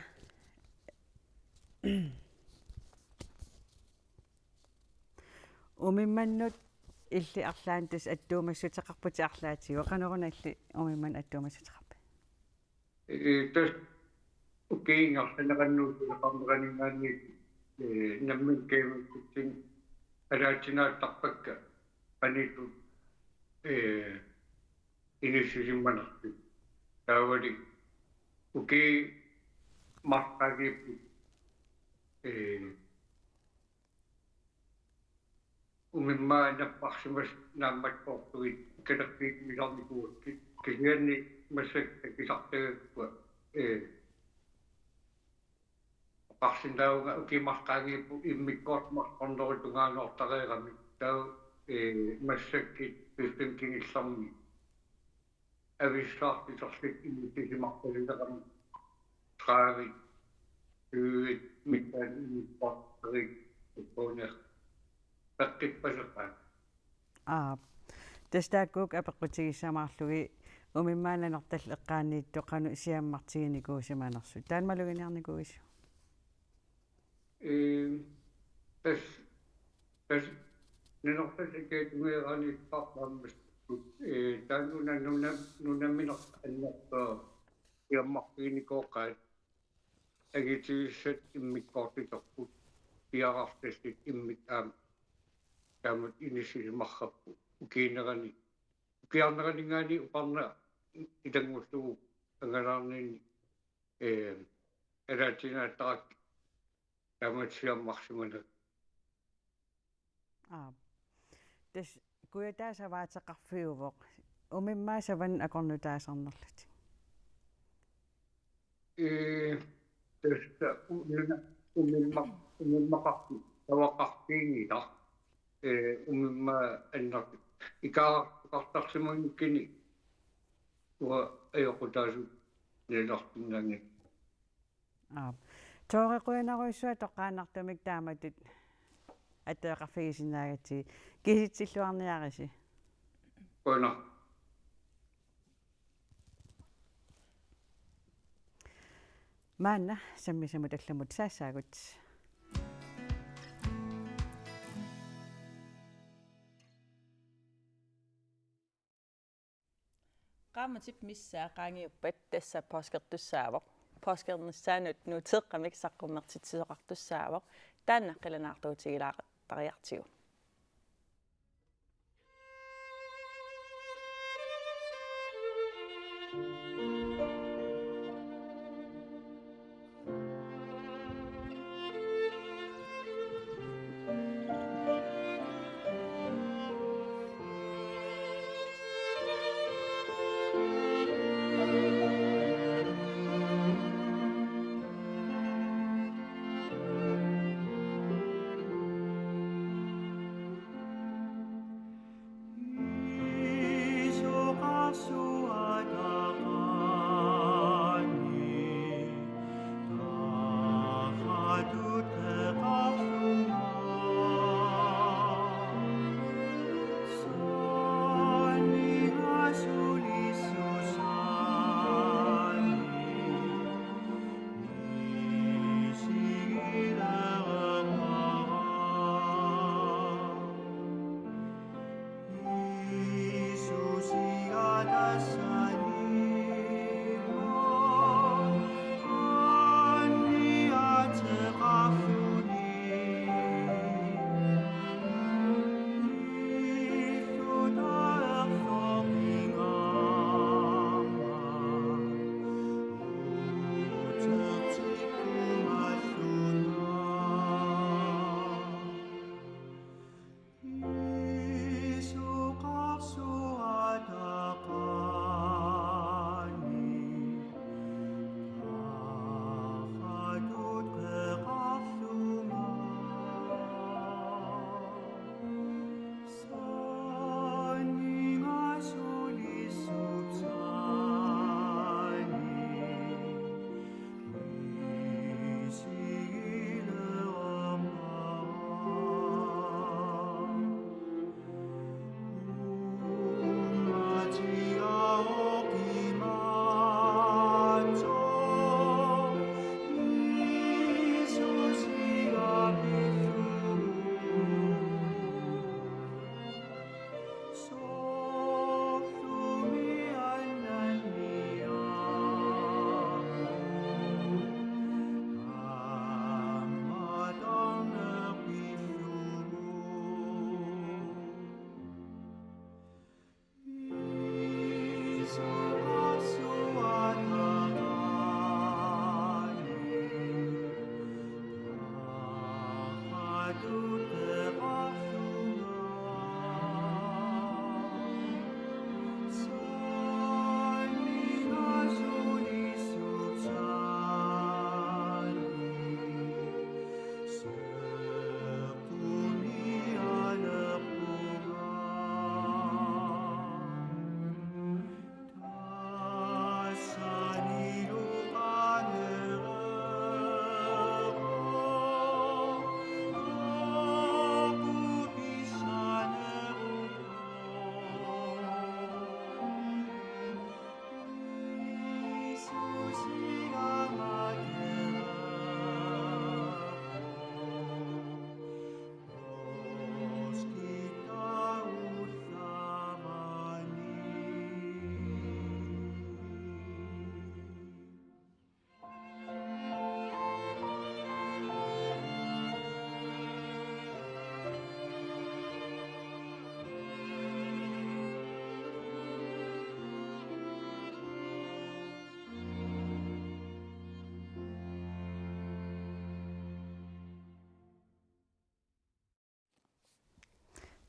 Umimmannut illit arlaannik tassa attuumassuteqarputit arlaatigut. Qanoruna illit umimmannut attuumassuteqarpit? Ee, tassa ukiut ingerlaneranni suleqarneraninngaanniit, ee, nammineq kajumissutsinik alaatsinaattarpakka qanoq ittut, ee, inissisimanersut. Taavali ukiut marluk qaangiupput, ee, umimmaat napparsimasut naammattoortugit kalerpiit milarnikuuakkit, kisianni massakkut akisartagakkua, ee, oqarsinnaavunga ukiut marluk qaangiupput immikkoortut marluk ornerup tungaanoortareeramik, taava, ee, massakkut piffissami kingullermi avissaartiterlutik inissisimarpasilerami tredive, tyve missaani immikkoortoq ukkuuneq peqqippaseqaat. Aap. Tassa taakku apeqqutigissamaarlugit umimmaat Nanortallit eqqaaniittut qanoq siammartiginikuusimanersut. Taanna maluginiarnikuuisiuk? Ee, tassa, tassa Nanortallip Akademiani eqqarsaatigalugu, ee, taanna nuna-, nuna-, nunaminertut annerpaaq siammartiginikooqaat, angitigissat immikkoortorput, piareersasut immikkut aamma taamatut inissisimarrapput ukiuunerani, ukiarneraninngaanniit uparna itanngullugu angalaarninni, ee, alaatsinaattarput taamatut siammarsimaneq. Aap. Tassa kujataa savaateqarfiuvoq. Umimmaat savannut akornutaasarnerlutik. Ee, tassa u-, nuna-, umimma-, umimmaqarfik savaqarfiunngilaq. Ee, umimmaat annertuumik ikaartoqartarsimanngikkunik uanga ajoqutaasut nalilersinnaanngilanga. Aap. Thori, qujanarujussuaq toqqaannartumik taamatut attaveqarfigisinnaagatsigit. Kisitsilluarniarisi. Qujanaq. Maanna sammisamut allamut saassaagut. Qaammatip missaa qaangiuppat tassa poorskittussaavoq. Poorskittussaanut nuuteeqqamik saqqummersitsisoqartussaavoq. Taanna qilanaarutigilaartariartigu.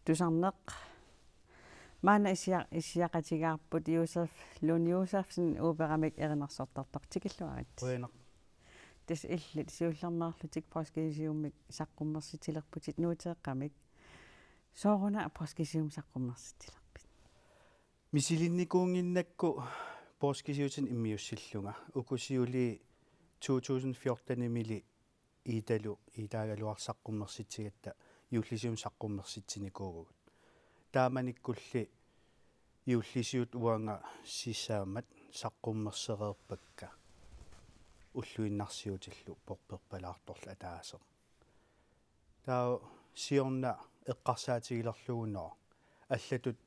tusarneq. Maanna issia-, issiaqatigaarput Josef Lund Josefsen operamik erinarsortartoq, tikilluarit. Qujanaq. Tassa illit siullermeerlutit poorskisiummik saqqummersitsilerputit nuuteeqqamik. Sooruna poorskisiummik saqqummersitsilerpit? Misilinnikuunnginnakku poorskisiutinik immiussillunga. Uku siulii to tusind fjortenimili Iitalu, Iitaagaluaq saqqummersitsigatta juullisiumik saqqummersitsinikuuvugut. Taamanikkulli juullisiut uanga sisamat saqqummersereerpakka ulluinnarsiutillu porperpalaartorlu ataaseq. Taava siorna eqqarsaatigilerlugu, nå, allatut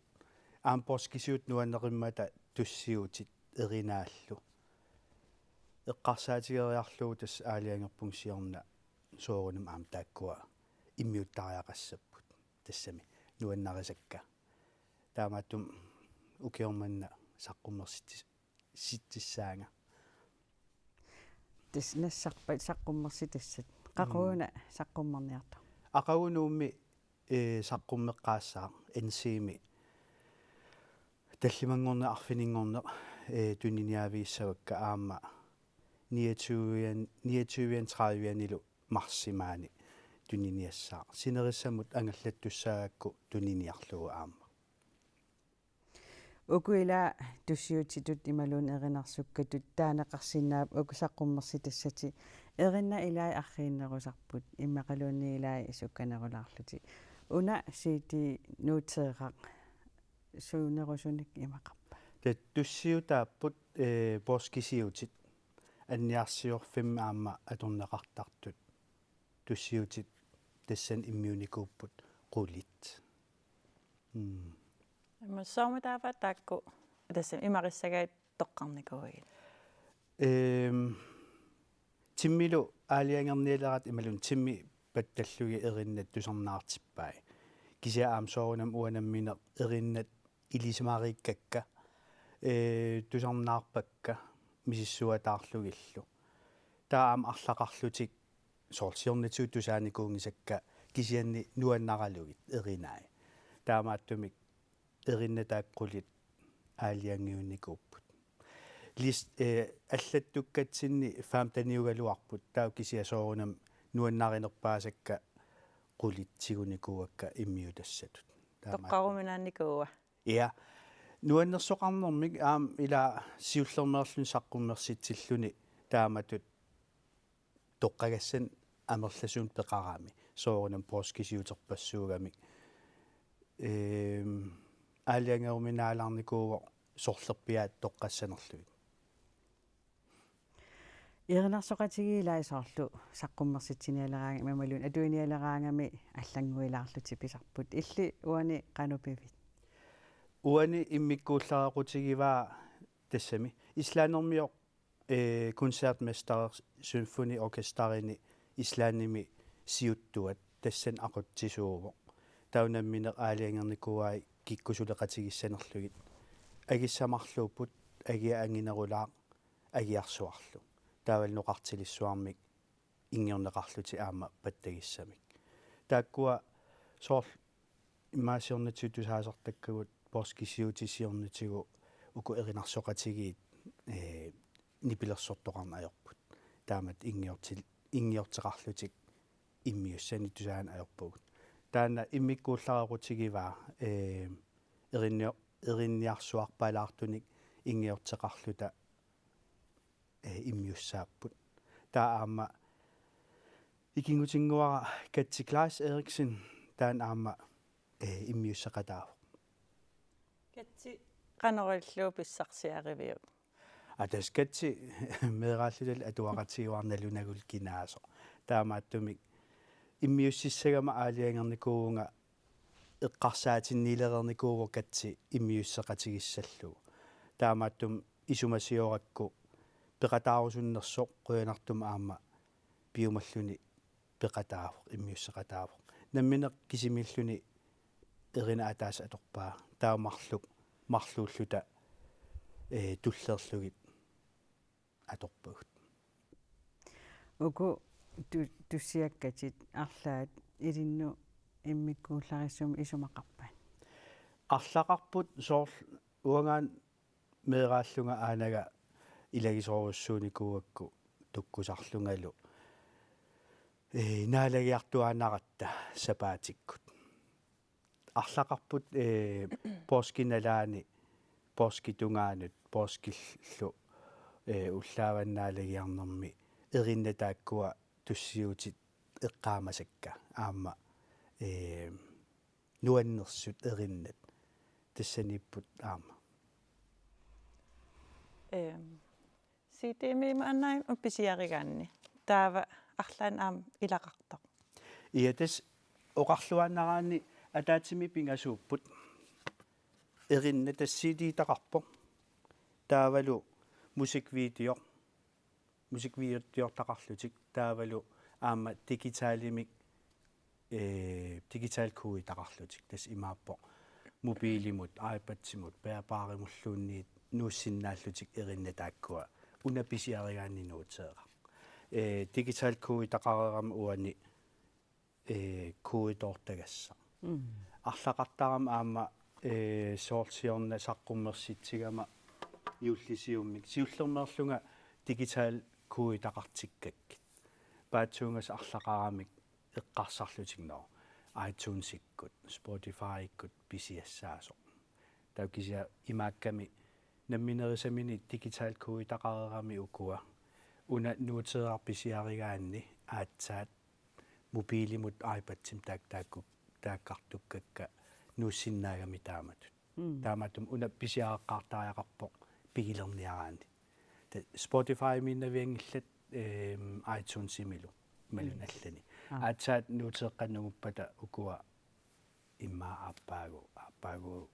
aamma poorskisiutit nuanneqimmata tussiutit erinaallu. Eqqarsaatigeriarlugu tassa aalajangerpunga siorna soorunami aamma taakkua immiuttariaqassapput. Tassami nuannarisakka. Taamaattumik ukioq manna saqqummersitsis-, sitsissaanga. Tassa nassarpat saqqummersitassat. Qaqugu una Mm. saqqummerniartoq? Aqagu Nuummi, eh, saqqummeqqaassaaq, N C-mi tallimanngorneq arfininngorneq, eh, tuniniaavigissavakka, aamma niogtyve, niogtyve tredive-anilu marsip maani tuniniassaaq. Sinerissamut angallattussaagakku tuniniarlugu aamma. Uku ila tussiutitut imaluunniit erinarsukkatut taaneqarsinnaapput uku saqqummersitassatit, erinnat ilai arriinnerusarput, immaqaluunniit ilai sukkanerulaarlutik. Una C D nuuteeraq suunerusunik imaqarpa? Tassa tussiutaapput, eh, poorskisiutit, anniarsiorfimmi aamma atorneqartartut. Tussiutit tassani immiunnikuupput qulit. Mm. Aamma soormitaava taakku tassani imarissagaat toqqarnikuuigit? Ehm, timmilu aalajangernialeratta imaluunniit timmi pattallugit erinnat tusarnaartippai. Kisianni aamma soorunami uanga nammineq erinnat ilisimariikkakka, ee, tusarnaarpakka misissuataarlugillu. Taava aamma arlaqarlutik soorlu siornatigut tusaanikuunngisakka kisianni nuannaralugit erinai. Taamaattumik erinnat taakku qulit aalajangiunnikuupput. List-, ee, allattukkatsinni femteniugaluarput, taava kisianni soorunami nuannarinerpaasakka qulit tigunikuuakka immiutassatut. Taamaat- Toqqaruminaannikuua. Ja. Nuannersoqarnermik aamma ila siullermeerluni saqqummersitsilluni taamatut toqqagassanik amerlasuunik peqarami. Soorunami poorskisiuterpassuugamik. Ehm, aalajangeruminaalaarnikuuvoq sorlerpiaat toqqassanerlugit. Erinarsoqatigiit ilai soorlu saqqummersitsinialeraangami imaluunniit atuinialeraangami allannguilaarlutik pisarput. Illit uani qanoq pivit? Uani immikkuullarequtigivaa tassami islandimioq, eh, koncertmester symfoniorkesterini Islandimi siuttuat tassani aqutsisuuvoq. Taava nammineq aalajangernikuuai kikkut suleqatigissanerlugit. Agissamarluupput, agiaq anginerulaaq agiarsuarlu. Taavalu noqartilissuarmik inngiorneqarlutik aamma pattagissamik. Taakkua soorlu immaqa siornatigut tusaasartakkagut poorskisiutit siornatigut uku erinarsoqatigiit, ee, nipilersortoqarneq ajorput. Taamatut inngiortil-, inngiorteqarlutik immiussanik tusaaneq ajorpugut. Taanna immikkuullarequtigivaa, ee, erinni-, erinniarsuarpalaartunik inngiorteqarluta, eh, immiussaapput. Taava aamma ikinngutinnguara Katsi Klaas Eriksen, taanna aamma, eh, immiusseqataavoq. Katsi, qanoq ilillugu pissarsiariviuk? Aa, tassa Katsi meeraalluta atuaqatigiuarnalunagul kinaasoq. Taamaattumik immiussissagama aalajangernikuuvunga eqqarsaatinniilereernikuuvoq Katsi immiusseqatigissallugu. Taamaattumik isumasiorakku peqataarusunnersoq qujanartumik aamma piumalluni peqataavoq, immiusseqataavoq. Nammineq kisimiilluni erinat ataaseq atorpaa. Taava marluk, marluulluta, ee, tulleerlugit atorpagut. Uku tu-, tussiakkatit arlaat ilinnut immikkuullarissumik isumaqarpat? Arlaqarput soorlu uangaana meeraallunga aanaga ilagisorujussuunikuugakku tukkusarlungalu, ee, naalagiartuaannaratta sapaatikkut. Arlaqarput, ee, poorskip nalaani, poorskip tungaanut, poorskillu, ee, ullaavanut naalagiarnermi erinnat taakkua tussiutit eqqaamasakka aamma, ee, nuannersut erinnat tassaniipput aamma. Ehm, C D-mi maanna pisiarigaanni. Taava arlaannik aamma ilaqartoq. Ja, tassa oqarluaannaraanni ataatsimik pingasuupput. Erinnat tassa C D-taqarpoq. Taavalu musikvideo. Musikvideortaqarlutik. Taavalu aamma digitalimik, ee, digital kodetaqarlutik. Tassa imaappoq mobilimut, iPadimut, bærbaarimulluunniit nuussinnaallutik erinnat taakkua una pisiarigaanni nuuteeraq. Ee, digital kodetaqareerama uani, ee, kodetoortagassaq. Mm. Arlaqartarama aamma, ee, soorlu siorna saqqummersitsigama juullisiummik. Siullermeerlunga digital kodetaqartikkakkit. Paatsuungasut arlaqaramik eqqarsarlutik, nå, iTunesikkut, Spotifykkut pisiassaasoq. Taava kisianni imaakkami namminerisaminit digital kodetaqareerami ukua. Una nuuteeraq pisiarigaanni aatsaat mobilimut iPadimut taak-, taakku-, taakkartukkakka nuussinnaagami taamatut. Mm. Taamaattumik una pisiareqqaartariaqarpoq pigilerniaraanni. Te-, Spotifymiinnavianngillat, ehm, iTunesimilu imaluunniit Mm. allani. Aa. Aatsaat nuuteeqqanngorpata ukua immaqa aappaagu, aappaagu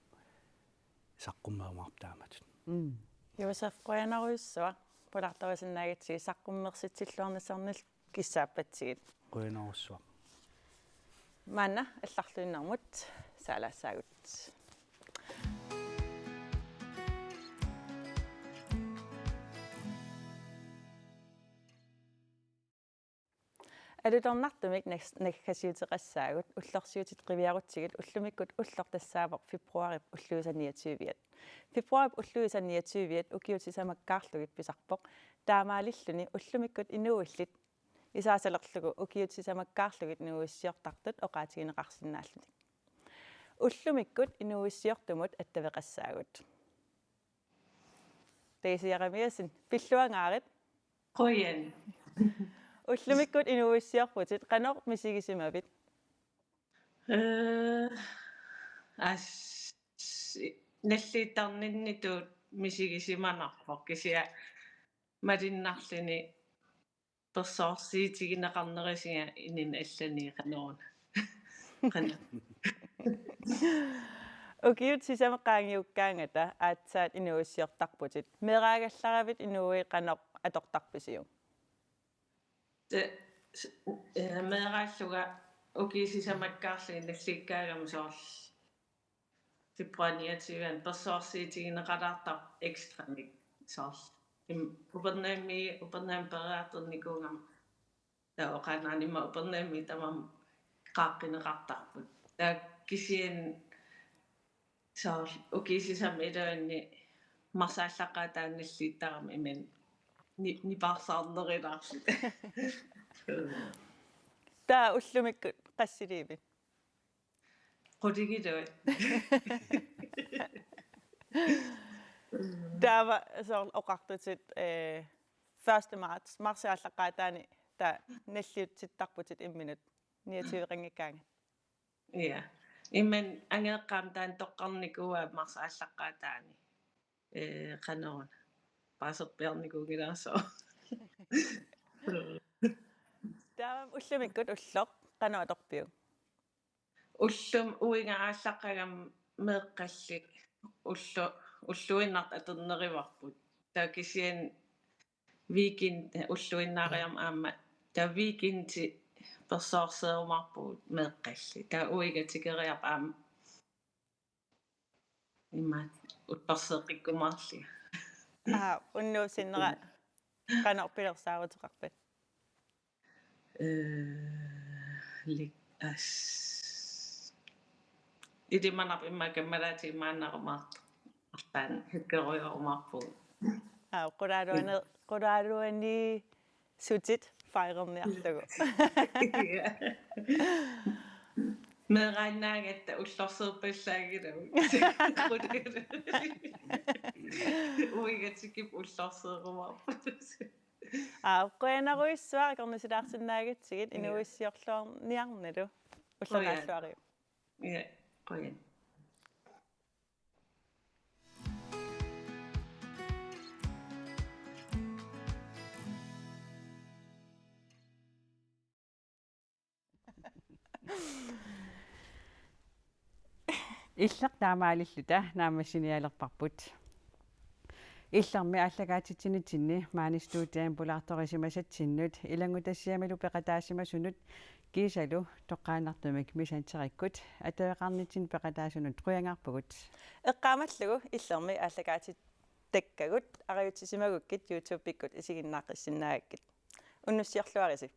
saqqummerumaarput taamatut. Mm. Josef, qujanarujussuaq pulaartorisinnaagatsigit, saqqummersitsilluarnissannillu kissaappatsigit. Qujanarujussuaq. Maanna allarluinnarmut saalaassaagut. Alutornartumik nas-, naggasiuteqassaagut, ullorsiutit qiviarutsigit. Ullumikkut ulloq tassaavoq februaarip ulluisa niogtyviat. Februaarip ulluisa niogtyviat ukiut sisamakkaarlugit pisarpoq. Taamaalilluni ullumikkut inuuillit isaasalerlugu ukiut sisamakkaarlugit inuuissiortartut oqaatigineqarsinnaalluni. Ullumikkut inuuissiortumut attaveqassaagut. Daisy Jeremiassen, pilluangaarit. Qujan. Ullumikkut inuuissiorputit, qanoq misigisimavit? Eh, as-, nalliuttarninnitut misigisimanarpoq, kisianni malunnarluni persoorsiutigineqarnerisiga inunnut allanut qanoruna. Qanoq. Ukiut sisamat qaangiukkaangata aatsaat inuuissiortarputit. Meeraagallaravit inuit qanoq atortarpisiuk? Te-, s-, eh, meeraallunga ukiut sisamakkaarlugit nallikkaangama soorlu februar niogtyve persoorsiutigineqalaartarpoq ekstramik soorlu. Im-, Upernavimmi, Upernavimmi peroriartornikuugama. Taava oqaannarama Upernavimmi tamarmik qaaqqineqartarput. Taava kisianni soorlu ukiut sisamat iluanni marsip aallaqqaataani nalliuttarama imannak ni-, nipaarsaarnerulaarluta. Taava ullumikkut qassiliivit? Qulingiluat. Taava soorlu oqartutit, eh, første marts, marsip aallaqqaataani taava nalliutsittarputit imminut niogtyveqanngikkaangat. Ja. Imannak angajoqqaama taanna toqqarnikuuaa marsip aallaqqaataani. Eh, qanoruna. Paaserpiarnikuunngilara sooq. Taava ullumikkut ulloq qanoq atorpiuk? Ullumi uiga aallaqqaagama meeqqalli ullu-, ulluinnartut atorneruarput. Taava kisianni weekend, ulluinnaariarmat aamma. Taava weekendi persoorseerumaarpugut meeqqalli. Taava uiga tikeriarput aamma. Imaattoq ullorseeqqikkumaarlunga. Aa, unnuup sinnera qanoq pilersaaruteqarpat? Eh, lik-, as-, Ilimanarpoq immaqa kammalaatigimaannarumaartoq. Arlaannik hyggerujorumaarpugut. Aa, qulaaluani, qulaaluani sutit fejrerniarlugu. Ja. Meeraannaagatta ullorsiorpallaanngilagut. Uigatikip ullorsiorumaapput. Aa, qujanarujussuaq akornusilaarsinnaagatsigit. Ja. Inuuissiorluarniarnilu. Qujan. Ullornaalluariuk. Ja, qujan. Illit taamaalilluta naammassinialerparput. Illermi aallakaatitsinitsinni maani studiami pulaartorisimasatsinnut ilanngutassiamilu peqataasimasunut kiisalu toqqaannartumik Messengerikku attaveqarnitsinni peqataasunut qujanarpugut. Eqqaamallugu Illermi aallakaatittakkagut arajutsisimagukkit YouTubekkut isiginnaaqqissinnaagatsigit. Unnussiorluarisi.